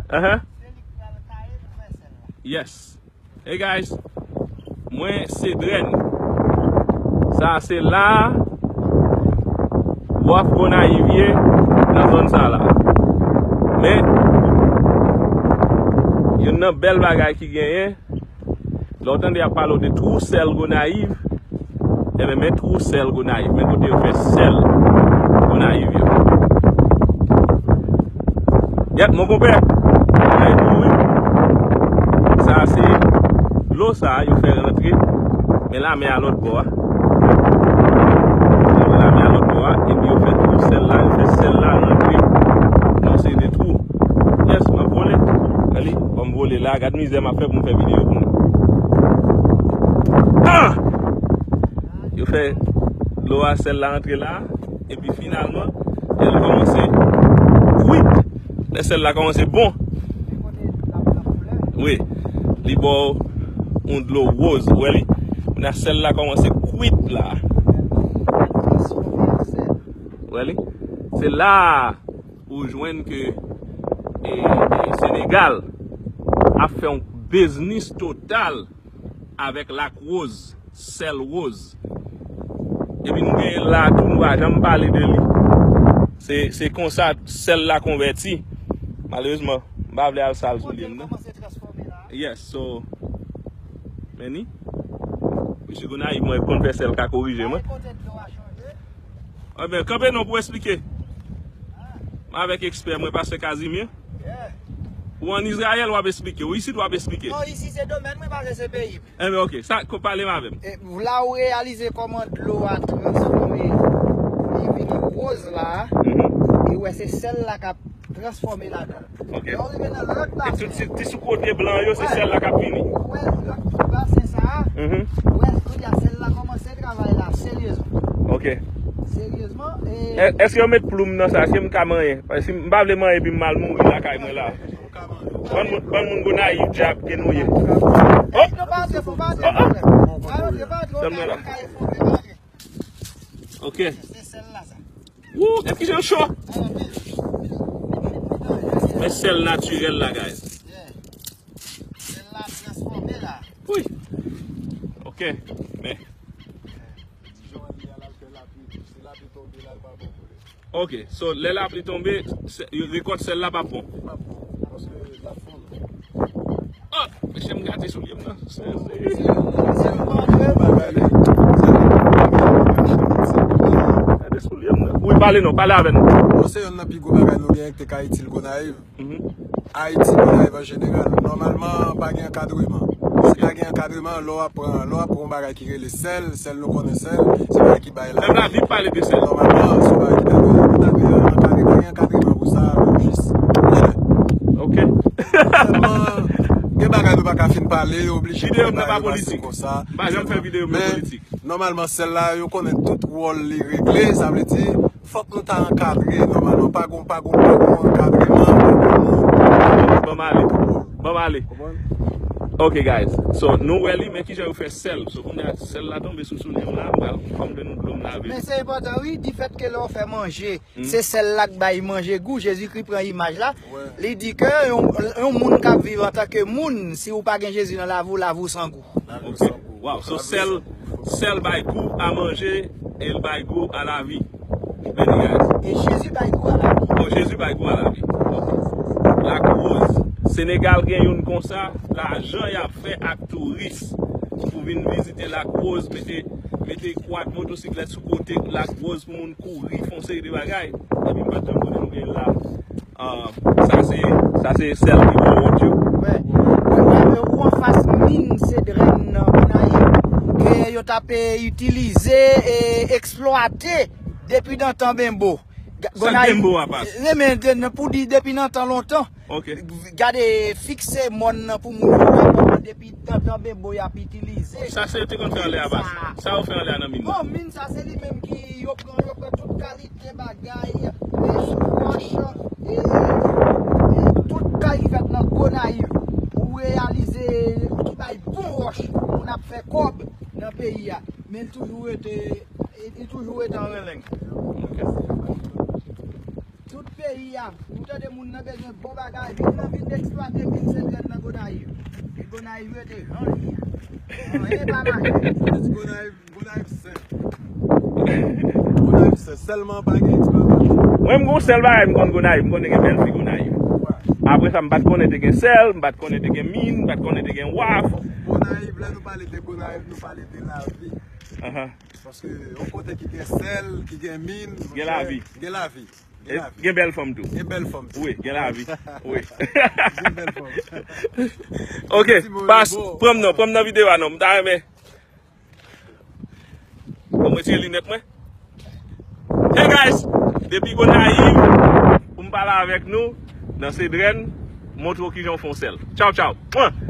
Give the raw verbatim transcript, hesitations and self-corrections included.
Ahan. Yes. Hey guys, mwen se Dren. Sa se la Wharf Gonayiv ye nan zòn sa la. Men, youn nan bèl bagay ki genyen, lè w tande y ap pale w de twou sèl Gonayiv, ebyen, men twou sèl Gonayiv, men kote yo fè sèl Gonayiv yo. Yèp, mon konpè, mwen di w wi. Sa se dlo sa yo fè rantre, men lamè a lòt bò a. Lamè a lòt bò a, epi yo fè twou sèl la, yo fè sèl la rantre nan yon seri de twou. Yes, m ap vole. Gade, ban m vole la, gad mizè m ap fè pou m fè videyo pou nou. Ah! Yo fè dlo a, sèl la rantre la, epi finalman, lè l kòmanse kwit, lè sèl la kòmanse bon, wi, li ba w yon dlo woz, ou wè li? Kounye a sèl la kòmanse kwit la. Ou wè li? Se la ou jwenn ke, e, e, Senegal ap fè yon biznis total avèk lak woz, sèl woz. Epi nou genyen la tou, nou pa janm pale de li. Se, se konsa sèl la konvèti. Malerezman, m pa vle al sal sou li m nan. Yes, so, men ni. Mesye Gonayiv mwen konn fè sèl ka korije mwen. Ebyen, kanpe non pou eksplike. M avèk ekspè mwen, pastè Casimir. Ou ann Izrayèl, w ap eksplike. Ou isit, w ap eksplike. Non, isi se domèn mwen, pase se peyi m. Enben, oke. Sa, ko pale m avè m. E, la ou reyalize kòman dlo a transfòme, li vini woz la, e ou wè se sèl la k ap transfòme ladan l. Oke. Lè w rive nan lòt basen. E tout ti, ti sou kote blan yo, se sèl la k ap vini. Ou wè lòt basen sa a, ou wè kounye a sèl la kòmanse travay la, seryezman. Oke. Seryezman, e. Èske yo met ploum nan sa? Èske m ka manyen? Paske si m pa vle manyen epi m al mouri lakay mwen la. Bann moun, bann moun Gonayiv, dyab ke nou ye. Oh! Non, pa antre fon, pa antre fon. Pa antre, pa antre, pa antre. Ok. Se sèl la sa. Wou, gad kijan l cho. Men sèl natirèl la, guys. Sèl la transfòme la. Wi. Ok. Men. Dijon an li a l al fè lapli. Si lapli tonbe la, l pa bon pou li. Ok, so lè lapli tonbe, rekòt sèl la p ap bon. Li p ap bon, paske l ap fonn. Oh, mesye, m gate soulye m nan. Se, se, se yon bagay li. Gade soulye m nan. Wi, pale non, pale avè nou. Bon, se youn nan pi gwo bagay nou genyen ki te ka itil Gonayiv. Ayiti, Gonayiv an jeneral, nòmalman, pa gen ankadreman. Si pa gen ankadreman, lè w ap pran, lè w ap pran yon bagay ki rele sèl, sèl nou konnen sèl, se bagay ki bay lavi. Sèl lavi, pale de sèl. Nòmalman, se yon bagay ki ta dwe, ki ta dwe ankadre, pa gen ankadreman pou sa, nou jis. Ok. Sèlman, gen bagay nou pa ka fin pale, yo oblije pale bagay yo pase konsa. M pa janm fè videyo pou politik. Nòmalman, sèl la, yo konnen tout wòl li regle, sa vle di, fòk nou ta ankadre, nòmalman, pa gon, pa gon, pa gon ankadreman, pa gon moun. Ban m ale. Ban m ale. Ok, guys. So, nou wè li, men kijan yo fè sèl. So, kounye a, sèl la tonbe sou soulye m la, m pral, fò m jwenn yon dlo m lave. Men se enpòtan, wi, difèt ke lè w fè manje, se sèl la k bay manje gou. Jezikri pran imaj la. Li di ke yon, yon moun k ap viv antanke moun, si ou pa gen Jezi nan lavi w, lavi w san gou. Ok. Wow. So, sèl, sèl bay gou a manje e l bay gou a lavi. Many guys. E Jezi bay gou a lavi. Bon, Jezi bay gou a lavi. Ok. Lak Woz. Senegal gen youn konsa, lajan y ap fè ak touris pou vin vizite Lak Woz, mete, mete kwad motosiklèt sou kote Lak Woz pou moun kouri, fè yon seri de bagay. Epi m pa t janm konnen nou gen la. Ah, sa se, sa se sèl ki bon wont yo. Wè. Ou anfas min Sedrèn nan Gonayiv ke yo t ap, eh, itilize e eksplwate depi nan tan benbo. Sa Gonayiv, benbo a pas? Eh, men, de, pou di depi nan tan lontan. Ok. Gade, fikse mòn nan pou moun yo wè kòman depi tan, tan benbo y ap itilize. Sa se yo te konn fè anlè a pas. Sa yo fè anlè a nan min nan. Bon, min sa se li menm ki yo pran, yo pran tout kalite bagay, e wòch, e, e tout kay ki fèt nan Gonayiv, ou reyalize ki bay bon wòch, moun ap fè kòb nan peyi a. Men l toujou rete, li toujou rete an renleng. Tout peyi a, ou Tande moun nan bezwen bon bagay, vin nan vin eksplwate min Sedrèn nan Gonayiv. E Gonayiv rete jan l ye a. Anyen pa mache. Gonayiv, Gonayiv sèl. Gonayiv sèl, sèlman pa gen eksplwatasyon. Mwen, m gon sèl bagay m konn Gonayiv, m konnen gen bèl fi Gonayiv. Apre sa, m pa t konnen te gen sèl, m pa t konnen te gen min, m pa t konnen te gen waf. Gonayiv, lè nou pale de Gonayiv, nou pale de lavi. Paske yon kote ki gen sèl, ki gen min, gen lavi. Gen lavi. Gen bèl fanm tou. Gen bèl fanm tou. Wi, gen lavi. Wi. Gen bèl fanm. Ok, pas, pran m nan, pran m nan videyo a non. M ta renmen. Bon, mwen tire linèt mwen. Hey guys, depi Gonayiv, pou m pale avèk nou, nan Sedrèn, montre w kijan w fè yon sèl. Tchaw, tchaw. Mwen.